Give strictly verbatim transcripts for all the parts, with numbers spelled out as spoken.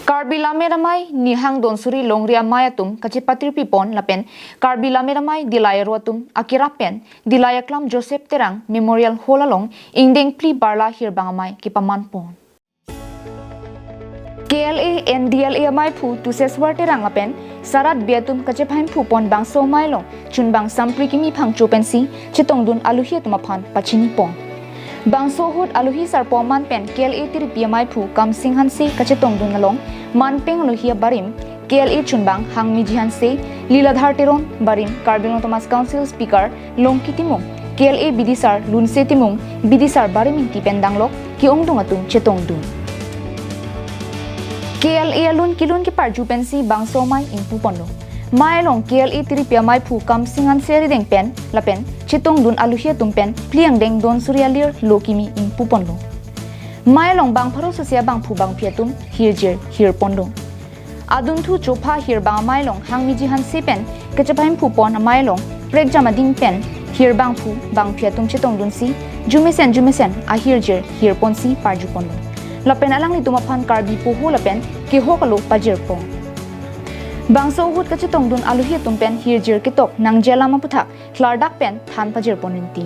Karbi Lammet Amei Nihang Donsuri Longri Amei atum kachepatirpi pon lapen Karbi Lammet Amei Dillai Aro atum akerap pen Dillai Aklam Joseph Terang Memorial Hall along ingdeng phli Barla Hirbang Amei kepaman pon. K L A and D L A ameiphu Tuseswar Terang lapen Sarat Bey atum kachepahemphu pon bangso amei along chunbang sampri kimi phangcho pensi chetongdun alohi atum aphan pachini pon. Bangso ahut alohi sarpo aman pen K L A tiripi ameiphu Kamsing Hanse kachetongdun along manpeng alohi abarim K L A chunbang Hangmiji Hanse, Liladhar Teron, barim Karbi Anglong Autonomous Council Speaker Longki Timung, K L A bidisar Lunse Timung, bidisar Barim Ingti pen danglok ke-ongdung atum chetongdun. K L A alun kelun keparju pensi bangso amei ingpu ponlo. Amei along K L A tiripi ameiphu Kamsing Hanse arideng pen lapen chetongdun alohi atum pen phli angdeng donsuri alir lo kimi ingpu ponlo. Amei along bang pharo sose abangphu bangphi atum hirjir hir ponlo. Adunthu chopha Hirbang Amei along Hangmiji Hanse pen kachepahemphu pon amei along prekjam ading pen hirbangphu bangphi atum chetongdunsi jumesen jumesen ahirjir hir ponsi parju ponlo. Lapen alanglitum aphan Karbi poho lapen kehok alo pajir pon. Bangso ahut kachetongdun alohi atum pen hirjir ketok nangji alam aphuthak klardak pen than pajir pon rinti.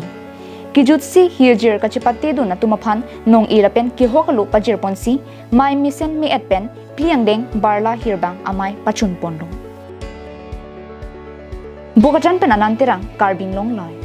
Kejutsi hirjir kachepatedun atum aphan nong-e lapen kehok alo pajir ponsi amei mesen me-et pen phli angdeng Barla Hirbang Amei pachun ponlo. Bokajan pen Anand Terang, Karbi Anglong Live.